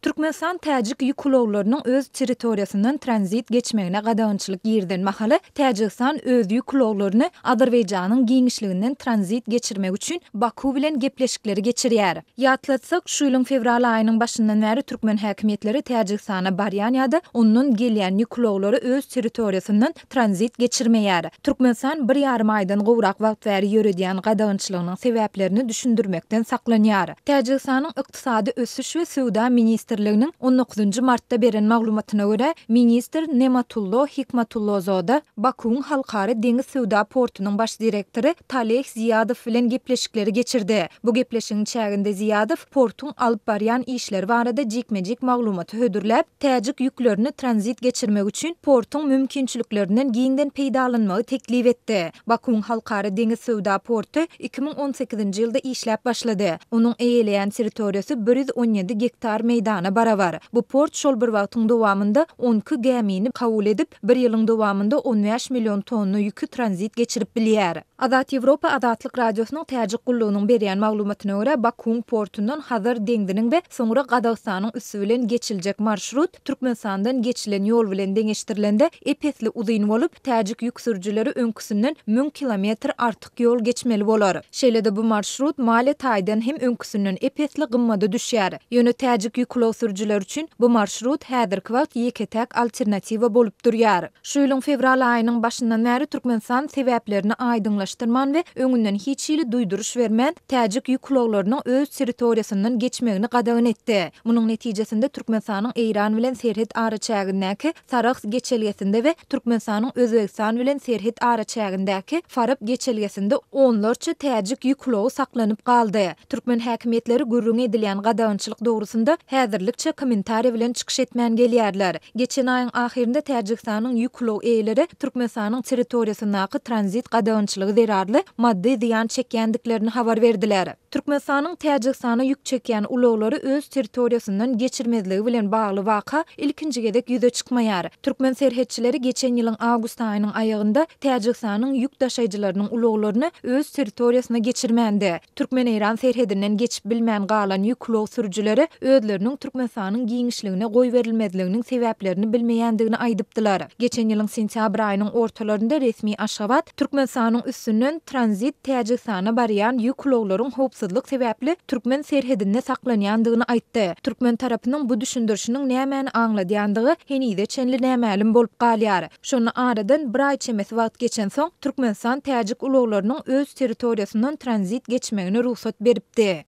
Türkmenistan täjik ýük ulaglarynyň öz territoriýasyndan tranzit geçmegine gadagançylyk girizen mahaly, Täjigistan öz ýük ulaglaryny Azerbaýjanyň giňişliginden tranzit geçirmek üçin Baku bilen gepleşikleri geçirýär. Ýatlatsak, şu ýylyň fewral aýynyň başyndan bäri türkmen häkimiýetleri Täjigistana barýan ýa-da ondan gelýän ýük ulaglary öz territoriýasyndan tranzit geçirmeýär. Türkmenistan bir ýarym aýdan gowrak wagt bäri ýöredýän gadagançylygynyň sebäplerini düşündirmekden saklanýar. Täjigistanyň Ykdysady ösüş we söwda ministrliginiň on dokuzynjy martda beren maglumatyna görä, ministr Nematullo Hikmatullozoda Bakuwyň Halkara deňiz söwda portunyň baş direktory Taleh Ziýadow bilen gepleşikleri geçirdi. Bu gepleşigiň çäginde Ziýadow portuň alyp barýan işleri barada jikme-jik maglumaty hödürläp, täjik ýüklerini tranzit geçirmek üçin portuň mümkinçiliklerinden giňden peýdalanmagy teklip etdi. Bakuwyň Halkara deňiz söwda porty 2018-nji ýylda işläp başlady. Onuň eýeleýän territoriýasy 117 gektar meýdana barabar. Bu port şol bir wagtyň dowamynda 12 gämini kabul edip, bir ýylyň dowamynda 15 million tonna ýüki tranzit geçirip bilýär. Azat Ýewropa Azatlyk Radiosynyň Täjik gullugynyň berýän maglumatyna görä, Bakuwyň portundan Hazar deňziniň we soňra Gazagystanyň üsti bilen geçiljek marşrut Türkmenistandan geçilen ýol bilen deňeşdirilende ep-esli uzyn bolup, täjik ýük sürüjileri öňküsinden 1000 kilometr artyk ýol geçmeli bolar. Şeýle-de bu marşrut maliýe taýdan hem öňküsinden ep-esli gymmada düşýär. Ýöne täjik ýük ulag sürüjileri üçin bu marşrut häzirki wagt ýeke-täk alternatiwa bolup durýar. Şu ýylyň fewral aýynyň başyndan bäri Türkmenistan sebäplerini aýdyňlaşdyrman we öňünden hiç hili duýduryş bermän, täjik ýük ulaglarynyň öz territoriýasyndan geçmegini gadagan etdi. Munuň netijesinde Türkmenistanyň Eýran bilen serhet araçägindäki Sarahs geçelgesinde we Türkmenistanyň Özbegistan bilen serhet araçägindäki Farap geçelgesinde onlarça täjik ýük ulagy saklanyp galdy. Türkmen häkimiýetleri gürrüňi edilýän gadagançylyk dogrusynda häzirlikçe kommentariý bilen çykyş etmän gelýärler. Geçen aýyň ahyrynda Täjigistanyň ýük ulag eýeleri Türkmenistanyň territoriýasyndaky tranzit gadagançylygy zerarly maddy zyýan çekýändiklerini habar berdiler. Türkmenistanyň Täjigistana ýük çekýän ulaglary öz territoriýasyndan geçirmezligi bilen bagly waka ilkinji gezek ýüze çykmaýar. Türkmen serhetçileri geçen ýylyň awgust aýynyň aýagynda Täjigistanyň ýük daşaýjylarynyň ulaglaryny öz territoriýasyna geçirmändi. Türkmen-eýran serhedinden geçip bilmän galan ýük ulag sürüjileri özleriniň Türkmenistanyň giňişligine goýberilmezliginiň sebäplerini bilmeýändigini aýdypdylar. Geçen ýylyň sentýabr aýynyň ortalarynda resmi Aşgabat Türkmenistanyň üstünden tranzit Täjigistana barýan ýük ulaglaryň howpsuzlyk sebäpli türkmen serhedinde saklanýandygyny aýtdy. Türkmen tarapynyň bu düşündirişiniň nämäni aňladýandygy henize çenli nämälim bolup galýar. Şonda aradan bir aý çemesi wagt geçensoň, Türkmenistan täjik ulaglarynyň öz territoriýasyndan tranzit geçmegine rugsat beripdi.